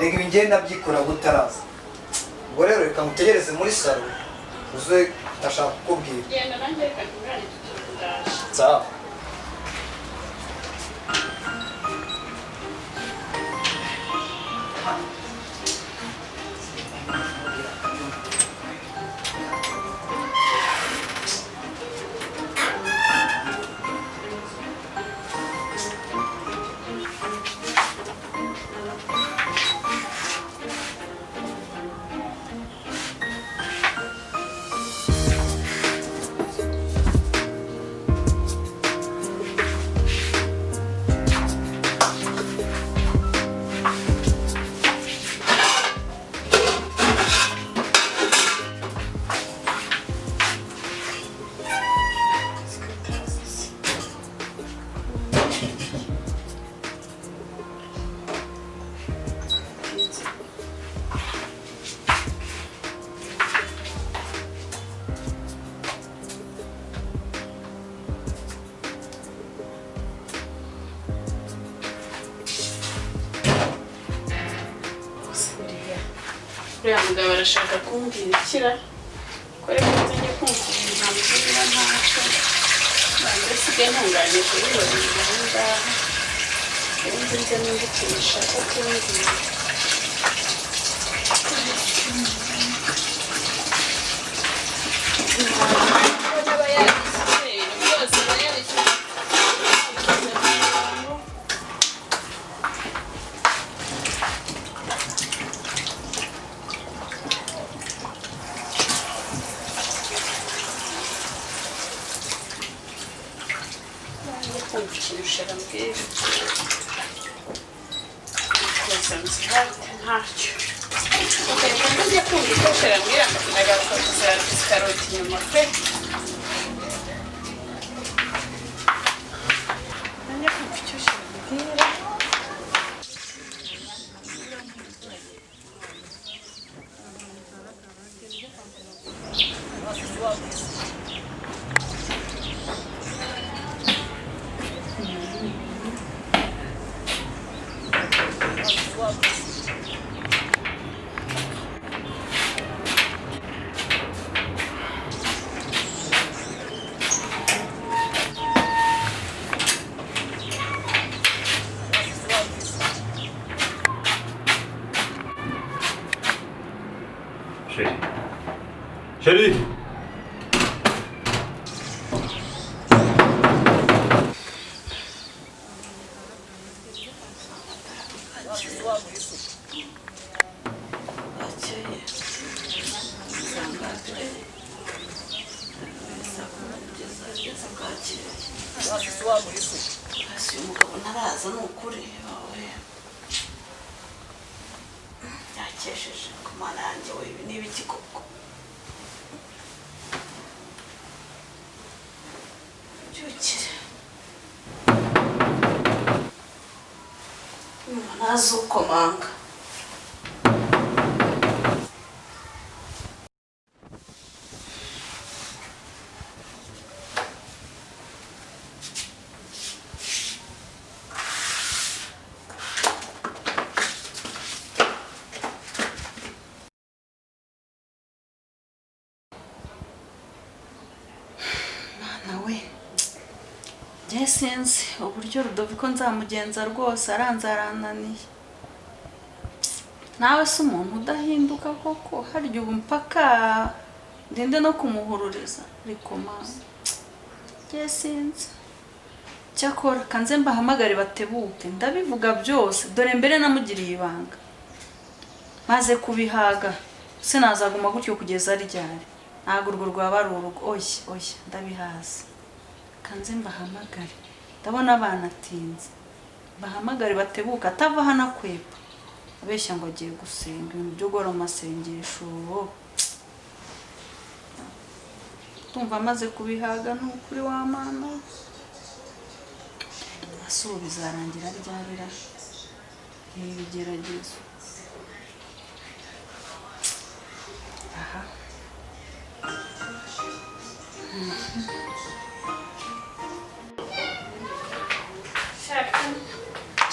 Reka ibi ngenda byikora butaraza. Ubwo rero reka ngutegereze muri salo uze, ndashaka kukubwira. Genda, nanjye reka ntungane utu ndaje. Sawa. Gusa buriya uriya mugabo arashaka kumbwira ikira ko reka nzajya kumva ibintu ambwira, ntacyo banze sigaye ntunganye kubibona aha ngaha, ubundi nze numva ikintu ashaka kumbwira. Aba yabishyize ibintu byose, aba yabishyize. Kumva ikintu ushaka mbwira koza nzihate, ntacyo ukareka njya kumva icyo ushaka mbwira, ndagaruka kuzarambika karoti inyuma pe. Njya kumva icyo ushaka mbwira. Chérie. Chérie. Bakeye usanga saa kumi kugeza ageze bwakeye. Hasi uyu mugabo ntaraza, ni ukuri wawe yakesheje ku Mana yanjye we, ibi ni ibiki koko? Byukire nyuma ntazukomanga. Mana we, njye sinzi uburyo Rudoviko nzamugenza rwose, aranze arananiye. Nawe se umuntu udahinduka koko, harya ubu mpaka ndinde no kumuhururiza? Ariko Mana, njye sinzi. Cyakora kanze mbahamagare batebuke, ndabivuga byose. Dore mbere namugiriye ibanga, maze kubihaga sinazaguma gutyo kugeza ryari? Ntabwo urwo rwaba ari urugo. Oya oya, ndabihaze, kanze mbahamagare, ndabona banatinze. Bahamagare batebuka, atava hano akwepa abeshya ngo agiye gusenga, ibintu byo guhora mu masengesho. Tumva amaze kubihaga, ni ukuri wa Mana. Ese ubu bizarangira ryarira ibi bigeragezo? Aha.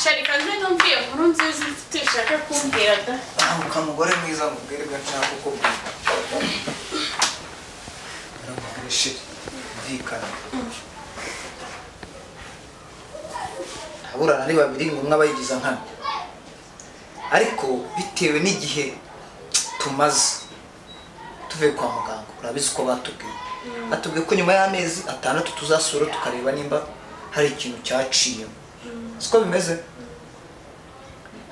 Sharika, nze numviye inkuru nziza mfite. Ushaka kumbwira da? Banguka mugore mwiza, mubwire ibyo nshaka kukubwira. Ndamubwire shit mvikana. Aburana ari babiri ngo umwe abayigiza nkana, ariko bitewe n'igihe tumaze tuvuye kwa muganga, urabizi ko batubwiye ko nyuma y'amezi 6 tuzasura tukareba nimba hari ikintu cyaciyemo, siko bimeze?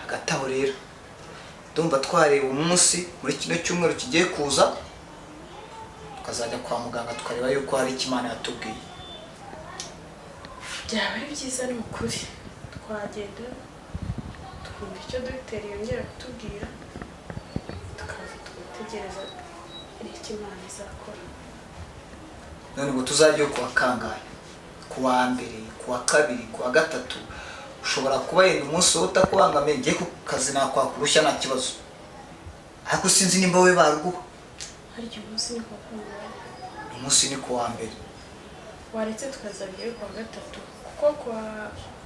Hagati aho rero ndumva twareba umunsi muri kino cyumweru kigiye kuza, tukazajya kwa muganga tukareba yuko hari icyo Imana yatubwiye. Byaba ari byiza ni ukuri, twagenda tukumva icyo dogiteri yongera kutubwira, tukaza tugategereza icyo Imana izakora. None ngo tuzajye kuwa kangahe? Kuwa mbere, kuwa kabiri, kuwa gatatu? Ushobora kuba yenda umunsi wowe utakubangamiye, ngiye ku kazi nakwakurushya nta kibazo, ariko sinzi nimba wowe baruguha. Harya umunsi ni kuwa kangahe? Umunsi ni kuwa mbere. Waretse tukazajyayo kuwa gatatu, kuko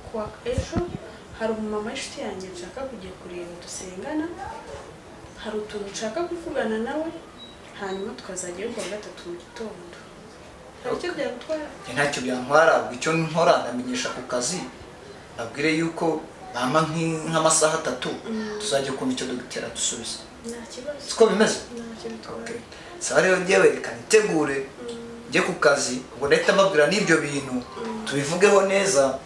kuwa ejo hari umumama w'inshuti yanjye nshaka kujya kureba dusengana, hari utuntu nshaka kuvugana nawe, hanyuma tukazajyayo kuwa gatatu mu gitondo. Hari icyo byagutwara? Ntacyo byantwara, ubwo icyo nkora ndamenyesha ku kazi, babwire yuko bampa nk'amasaha 3 tuzajya kumva icyo dogiteri adusubiza. Nta kibazo. Siko bimeze? Ntacyo bitwara. Sawa rero njyewe reka nitegure njye ku kazi, ubwo ndahita mbabwira n'ibyo bintu tubivugeho neza,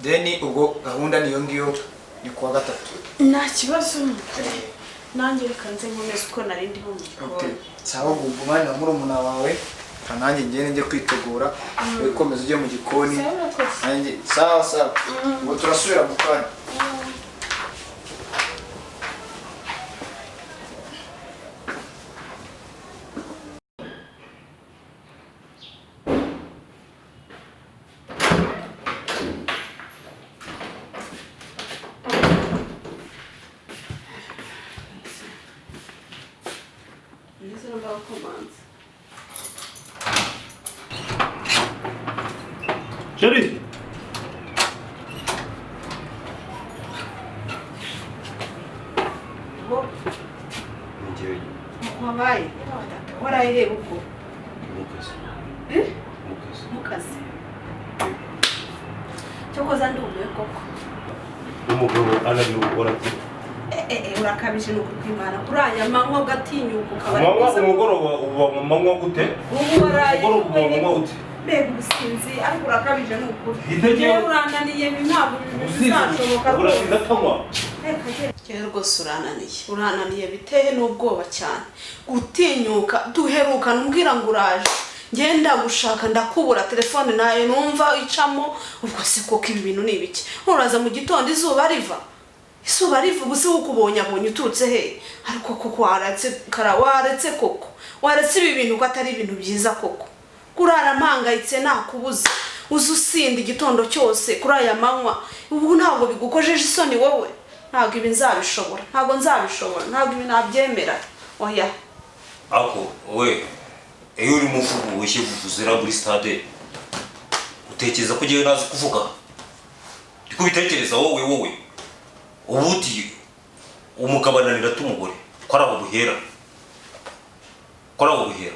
then ubwo gahunda niyo ngiyo, ni kuwa gatatu. Nta kibazo ni ukuri, nanjye reka nze nkomeze uko nari ndiho mu gikoni. Sawa, gugumane na murumuna wawe, nanjye ngende njye kwitegura, wikomeze ujye mu gikoni. Nanjye sawa sawa, ubwo turasubira mu kanya. Chérie. Wabaye warayireba ubwo mukazi cyokoza ndumiwe koko. Umugabo ananiwe gukora ati Urakabije ni ukuri kw'Imana, kuri aya manywa ugatinyuka ukaba ari manywa umugoroba uba mu manywa gute? Ubu waraye umugoroba uba mu manywa gute? Mbega ubusinzi, ariko urakabije ni ukuri. Yewe urananiye, ntabwo bizashoboka rwose. Rero rwose urananiye, urananiye biteye n'ubwoba cyane. Gutinyuka duherukana umbwira ngo uraje, ngenda gushaka ndakubura, telefone nayo numva icamo, ubwo se koko ibi bintu ni ibiki? Uraza mu gitondo izuba riva, izuba riva, ubu se ukubonye abonye uturutse he? Ariko koko waretse koko, waretse ibi bintu ko atari ibintu byiza koko. Kurara mpangayitse nakubuze, uza usinda igitondo cyose kuri aya manywa, ubu ntabwo bigukojeje isoni wowe? Ntabwo ibi nzabishobora, ntabwo nzabishobora, ntabwo ibi nabyemera. Oya. Ako we iyo uri muvugo wishye vuvuzera muri stade, utekereza ko ngewe nazi kuvuga? Ndi kubitekereza wowe wowe ubuti umugabo ananira tumugore ko ari aho buhera, ko ari aho buhera.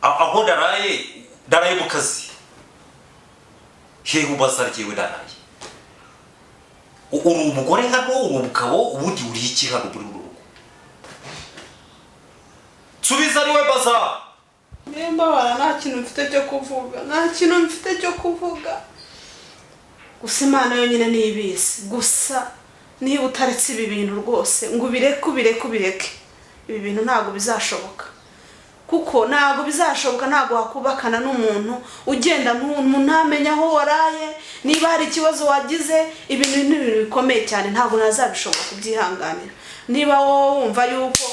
Aho ndaraye mu kazi, hehe ubaza ryewe ndaraye. Uri umugore hano, uri umugabo, ubundi uri iki hano muri uru rugo? Subiza niwe baza. Mbabara nta kintu mfite cyo kuvuga, nta kintu mfite cyo kuvuga. Gusa Imana yonyine niyibizi. Gusa niba utaretse ibi bintu rwose ngo ubireke ubireke ubireke, ibi bintu ntabwo bizashoboka. Kuko ntabwo bizashoboka, ntabwo wakubakana n'umuntu ugenda ntamenye aho waraye, niba hari ikibazo wagize. Ibintu ni ibintu bikomeye cyane, ntabwo nazabishobora kubyihanganira. Niba wowe wumva yuko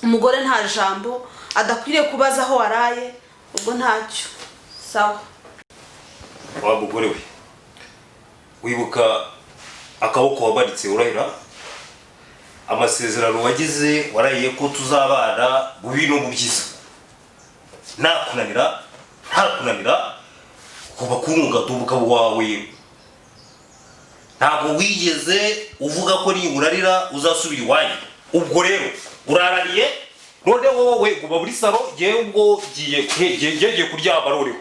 umugore nta jambo adakwiriye kubaza aho waraye, ubwo ntacyo. Sawa wa mugore we, wibuka akaboko wabaritse urahira amasezerano wagize, warahiye ko tuzabana bubi no mu byiza, nakunanira ntakunanira, kuba kunga umugabo wawe Ntabwo wigeze uvuga ko ninkurarira uzasubira iwanyu. Ubwo rero urarariye, none wowe guma muri salo, ngewe ubwo ngiye kuryama noneho.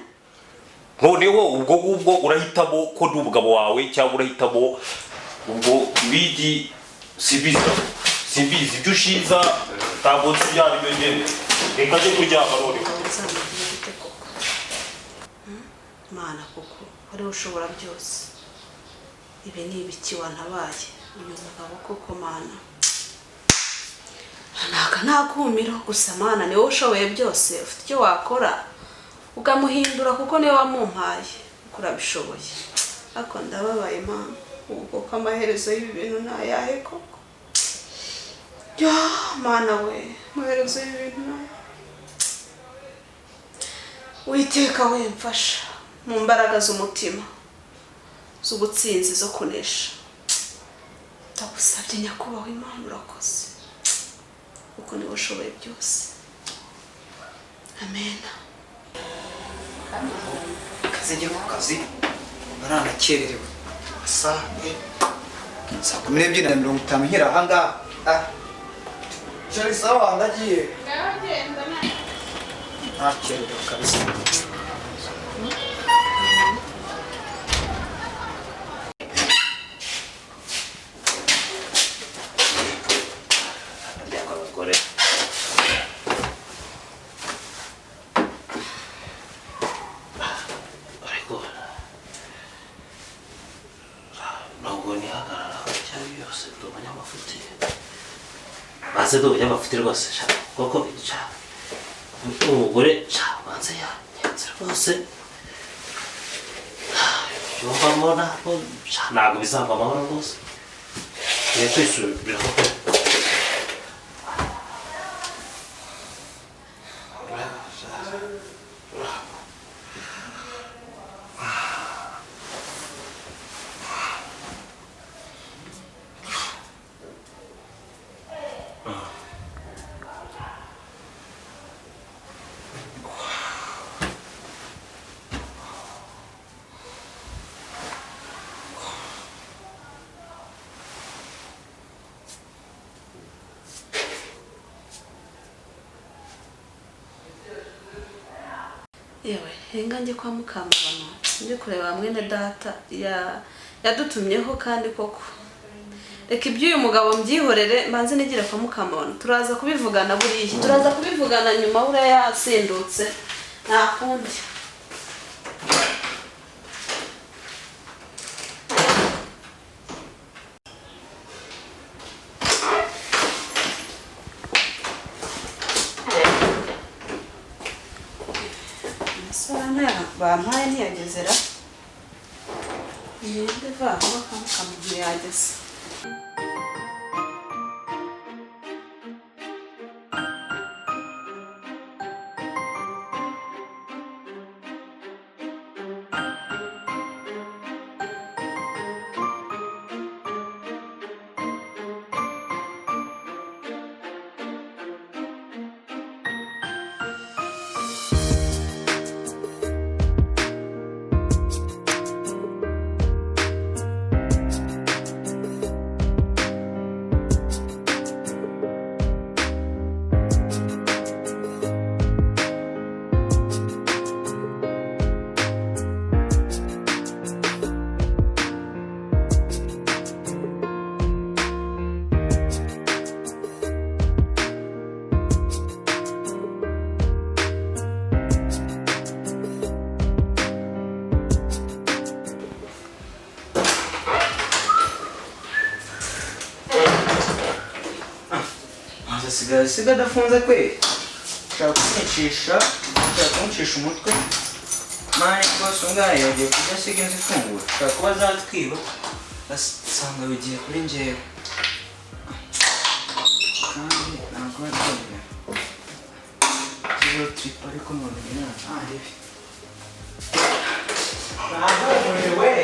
Noneho ubwo ngubwo urahitamo ko ndi umugabo wawe cyangwa urahitamo ubwo ibindi simbizi, simbizi ibyo ushiza ntabwo nzi ibyo ari byo njyewe. Reka njye kuryama noneho. Nzamubwira koko Mana, koko wari ushobora byose, ibi ni ibiki wantabaye uyu mugabo koko Mana? Naka nakumiro gusa Mana, niwe ushoboye byose, ufite icyo wakora ukamuhindura kuko niwe wamumpaye, kurabishoboye. Ariko ndababaye Mana, ubwo ko amaherezo y'ibi bintu nayahe koko? Ya Mana we, amaherezo y'ibi bintu nayahe? Uwiteka we, mfasha mu mbaraga z'umutima z'ubutsinzi zo kunesha. Ndagusabye nyakubahwa Imana, urakoze kuko niwe ushoboye byose. Amen. Kazi njye ku kazi baranakererewe saa 12:50 nkiri aha ngaha. Shari sawa, ndagiye. Ntakererewe kabisa. Abagore ariko ntabwo nihagarara cyangwa byose ndi umunyamafuti, baze ndi umunyamafuti rwose koko umugore banze yanyenze rwose byumvamo ntabwo bizava amahoro rwose. Ngiye kwisubiraho pe. Yewe henga njye kwa Mukamabano njye kureba mwene data yadutumyeho kandi koko reka iby'uyu mugabo mbyihorere mbanze nigire kwa Mukamabano, turaza kubivugana buriya, turaza kubivugana nyuma buriya yasindutse nta kundi. Bampaye ntiyagezera ngende vuba vuba kwa Mukamabano ntiyageze. Siga adafunze kwe, ushaka kumwicisha, ushaka kumucisha umutwe. Mani rwose umwana yagiye kujya asiga inzu ifunguye, ushaka kuba azatwiba asanga bigiye kuri njyewe kandi ntabwo arabyemera. Kizo trip ariko none ntarebe nahumuriwe we.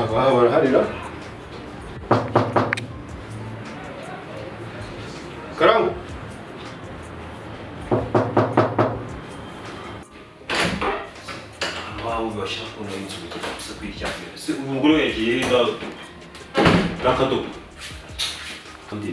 Aha baraharira. Karangwa. Waba ubasha kubona inzu gusa kwiryamira se uyu mugore we yagiye na n'akadobo. Undi